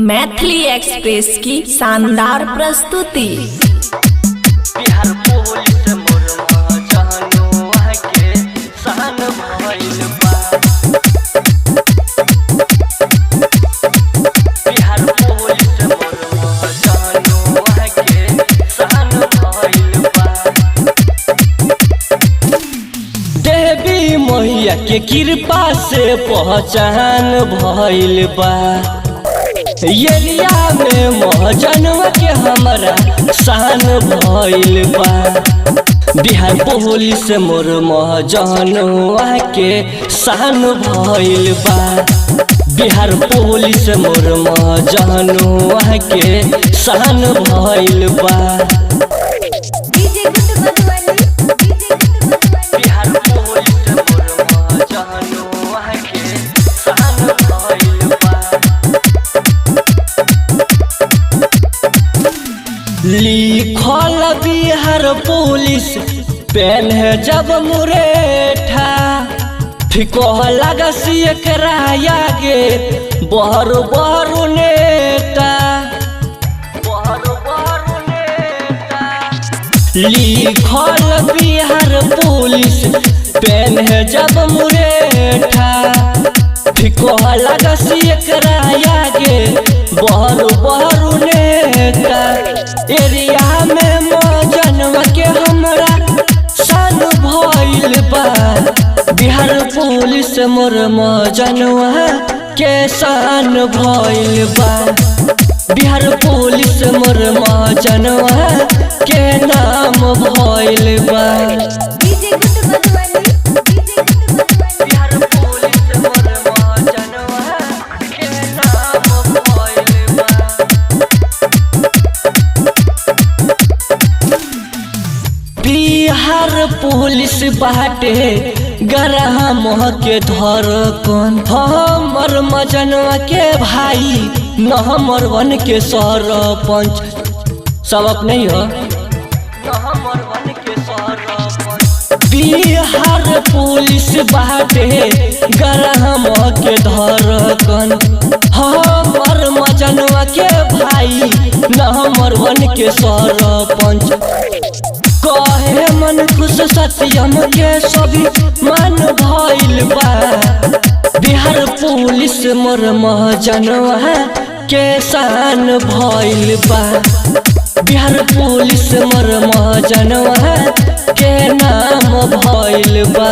Maithili express की शानदार प्रस्तुति। बिहार पुलिस मोर महजनुआ के सहन भइल बा। बिहार पुलिस मोर महजनुआ के सहन भइल बा। देवी मैया के कृपा से पहचान भइल बा। एरिया में महजनवा के हमरा शान भइल बा। बिहार पुलिस मोर महजनवा के शान भइल बा। बिहार पुलिस मोर महजनवा के शान भइल बा। DJ Guddu Madhubani, DJ Guddu Madhubani. Bihar police मोर महजनवा के शान भइल बा। लिखल बिहार पुलिस पेन है जब मुरेठा, फिको लगसी एकरा आगे बहर बहर नेता, बहर बहर नेता। लिखल बिहार पुलिस पेन है जब मुरेठा, फिको लगसी एकरा आगे बहर बहर नेता। एरिया में मजनवा के हमरा सन भइल बा। बिहार पुलिस मोर मजनवा के सन भइल बा। बिहार पुलिस मोर मजनवा के नाम भइल बा। DJ Guddu Madhubani, DJ Guddu Madhubani. Bihar police मोर मजनवा के नाम भइल बा। बिहार पुलिस बाटे गरहा मोह के धरकन, हमर मजनवा के भाई न हमर वन के सरपंच, सब अपने ही हो। न हमर वन के सरपंच। बिहार पुलिस बाटे गरहा मोह के धरकन, हमर मजनवा के भाई न हमर वन के सरपंच। कहे मन खुश सत्यम के सभी मन भइल बा। बिहार पुलिस मोर महजनवा के शान भइल बा। बिहार पुलिस मोर महजनवा के नाम भइल बा।